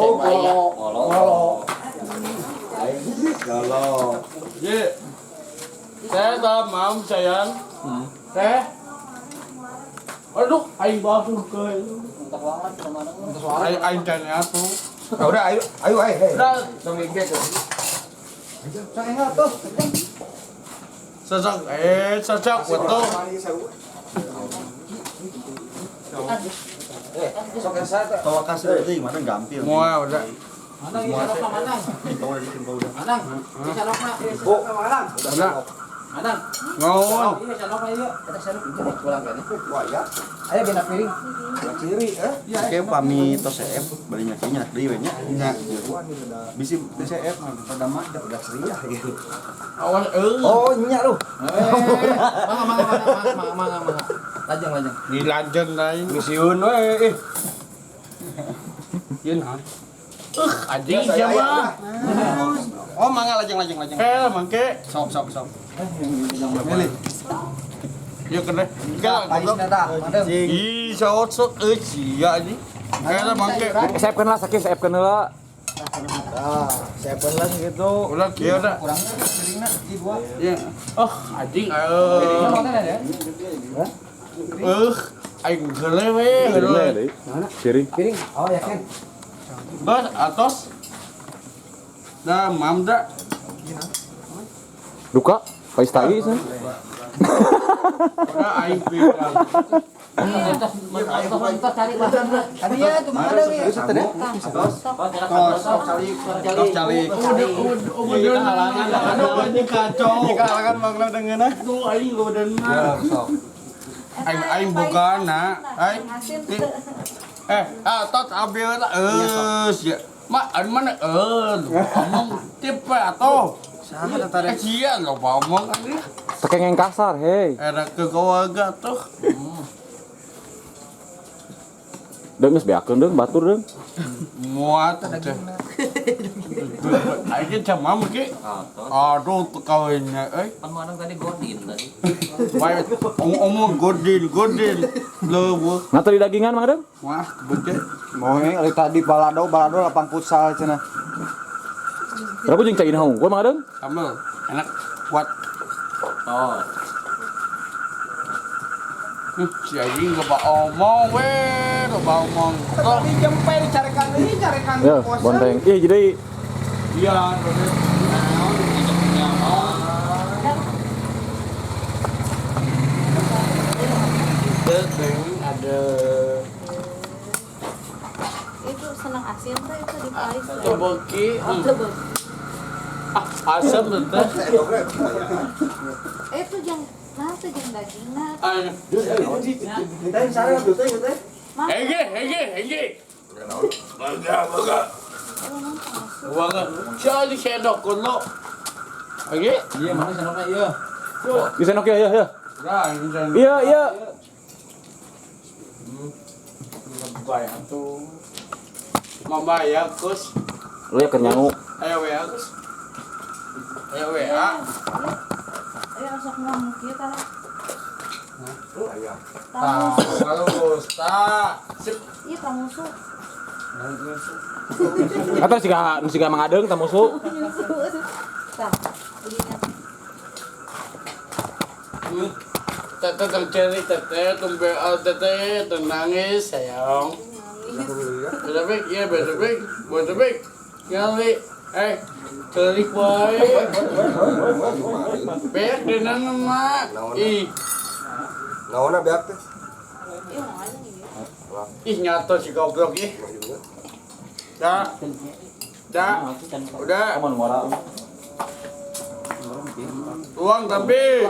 Oh, ngolo. Ngolo. Galau. Ye. Teh tak mau sayang. Teh. Aduh, aing basuh ke. Aing aing tanya tuh. Ah, udah ayo ayo ayo. Hey. Udah, Dong igek. sejak sejak betul. Tawa kasih itu gimana gampil. Mau udah. Mana ini sanokna mana? Mana? Ini sanokna. Udah. Mana? Ngaon. Ini sanokna ieu. Eta sanok itu pulang kan. Wah ya. Aya bina piring. Ciri eh. Oke, pami tos CF bari nya nya deui we nya. Nya. Bisi CF mah pada mah Udah ceria gitu. Awas euy. Oh, nya lu. Mangga mangga mangga mangga mangga mangga. Lajeng lajeng. Dilanjut lain. Misiun we eh. Yeun ha. Anjing siapa? Oh, mangga lajeng lajeng lajeng. Eh, mangke. Sok sok sok. Milih. Ya kena. Paisna tah, madem. Ih, saot sok euy sia anjing. Kayaknya mangke. Siapkeun lah sakit siapkeun heula. Ah, siapkeun lah gitu. Udah kieu dah. Kurangnya piringna di dua. Ya. Oh, anjing euy. Aing geuleuh we. Piring. Piring. Oh, yakin. Bos, atos. Dah, mam dah. Duka, pais tai cenah. Udah aing piring. Entos entos entos cari bahan. Tadi ya tuh mana nih? Tos Tos calik. Tos calik. Udah halangan. Aduh, anjing kacau. Kalangan mangna dengeuna. Tuh aing godana. Ya, sok. Aing aing bogana. Aing. Tot ambil ya. Mak, anu mana ngomong tipe atau Saha teh sia loba omong anjing. Tekeng yang kasar, hei. Era ke keluarga tuh. Deung geus beakeun deung batur deung. Muat teh. Aing sama mungkin. Aduh, kawinnya euy. Kan manang tadi godin tadi. Bae omong godin, godin. Leuweuh. Nah tadi dagingan Mang Deung? Wah, bete. Mau ini tadi balado, balado lapang futsal cenah. Rabu jeung cai hungkul Mang Deung. Sambel enak kuat. Oh. Si anjing loba omong we, loba omong. Tadi jempe dicarekan deui, carekan Ya, bonteng. Ih, jadi Iya, ada Itu senang asin tuh itu di pais. teboki. Teboki. Ah, asam teh. Itu jang nah itu jang daging nah. Teh sare tuh teh teh. Hege, hege, hege. Baga, baga. Baga. Siapa sendok kulo? Hege? Iya, mana sanokna ieu. di senok ya, ya, ya. Udah, ini jangan. Iya, iya. Lebay atuh. Mama ya, Kus. Lu ya keur nyangu. Ayo WA, Kus. Ayo WA. Ayo sok ngomong kita. Tah, halus, tah. Sip. Iya tamusu. Atau siga nu siga Mang Adeung tamusu. Tah, begini. Teteh terceri, teteh tumbe, teteh nangis sayang. Besok iya besok, besok, kali, cerik boy. Beak dengan emak, ih, Naonna beak teh? Iya mau aja nih. ih nyata si goblok ih. Dah, dah, udah, uang tapi.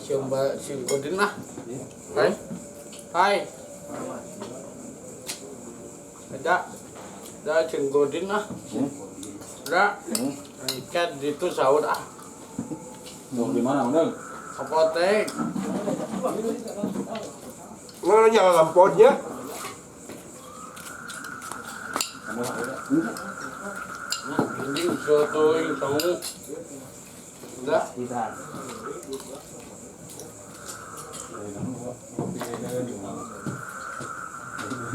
Siapa si Godin lah. Hai, hai. Ada, ada si Godin lah. Udah, ikan itu sahur ah. Mau di mana, Mang Deung? Apotek. Mana nyala lamponnya? Ini sotoing kamu. Udah.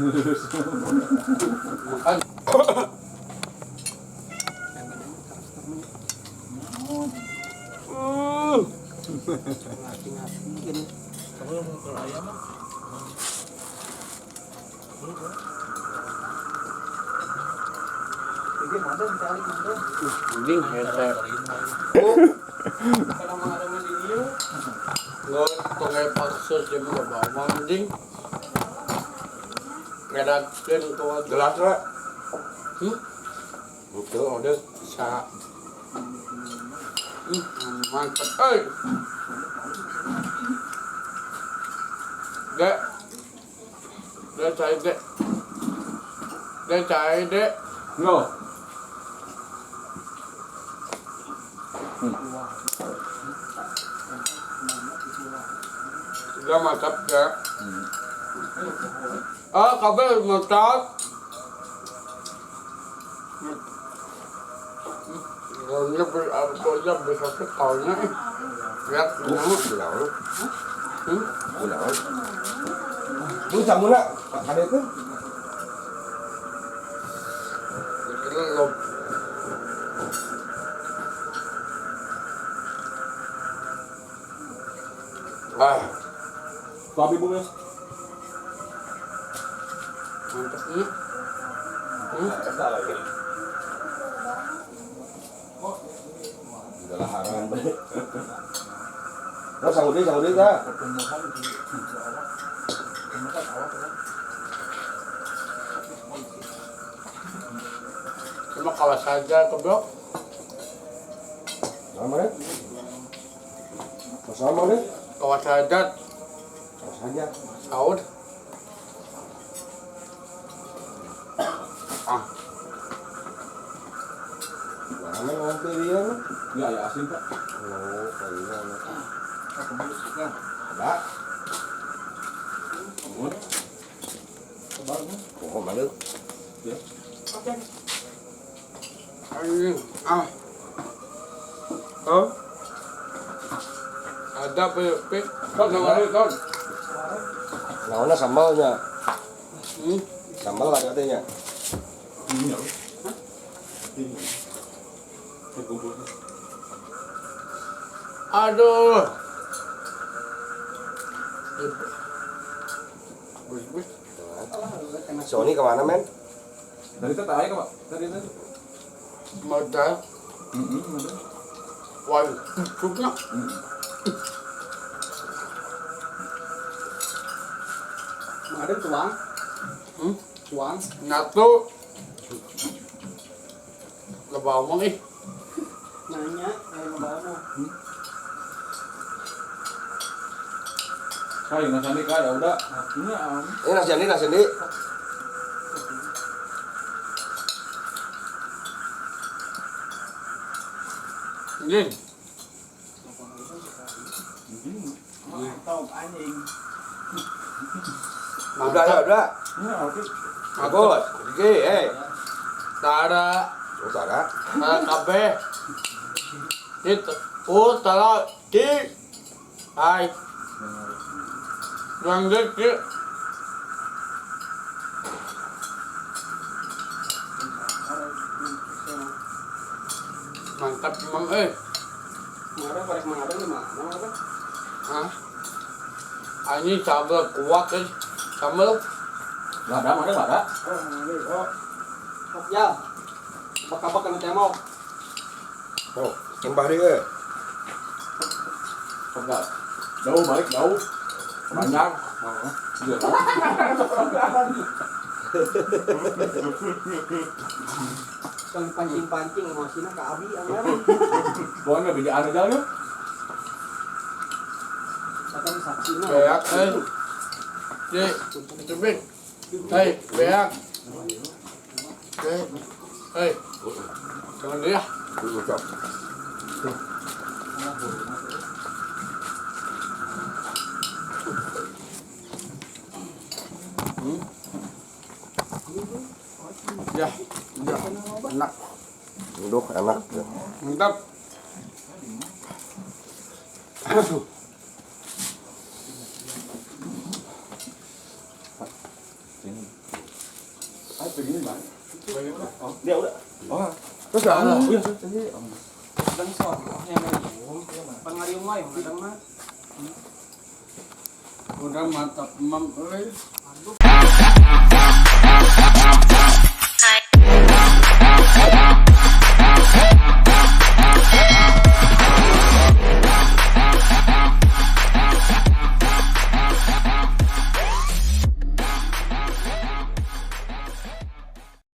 Makan. Anjing hese. Nggak tonggai paksa sih mau bawa anjing. Ngadakeun tua Gelas we. Betul, udah bisa. Mantap, eh. Dek, dek cai dek, dek cai dek. Enggak. Udah mantap ya. Ah, kabel mantap. Kalau bisa sekalinya, ya. Ulah. Ulah. Lu sanguna ada itu? Ah, Kopi bu guys. Mantap nih. Udah laharan. Terus sanggup deui tah. Cuma kalah saja keblok. Sama deh. Sama deh. Kawas saja. Kawas saja. Saud. Ah. Mana nanti dia? Enggak ya asin pak. Oh, kayaknya. Ada. Oh, mana? Ya. Ah. Oh. Ada pe. Kau sama kau. Naonnya sambalnya. Sambal lah katanya. Ini ya. Ini. Aduh. Sony kemana men? Dari itu tahu pak? Dari itu. Modal. Wah, cukupnya. Ada tuang. Tuang. Nyatu. Lebah omong ih. Nanya, ayo lebah omong. Kai, nasi andi kai, ya udah. Ini Ini nasi andi, nasi andi. Anjing. Mantap anjing. Udah ya, udah. Bagus. Oke, eh. Tara. Oh, tara. Tara kabeh. Itu. Oh, tara. Ki. Hai. Lanjut, Ki. Mantap memang eh. Kemarin korek mengabang di mana, Bang? Hah? Ini sambal kuat eh. Sambal. Enggak ada, mana enggak ada. Oh, oh. Ya. Kabak-kabak kena tembok. Oh, kembah dia. Enggak. Jauh balik jauh. Panjang. Oh, iya. Kang pancing-pancing emosinya ke Abi anggar. Pokoknya bejaan aja lu. Kata saksina. Beak eh. Di, itu bing. Hei, beak. Hei. Hei. Jangan dia. Ya, ya, enak. Aduh, enak. Mantap. Oh, dia udah. Oh. Terus ah. Iya, Dan sok yang ngariung. Pan ngariung wae kadang mah. Udah mantap mam euy.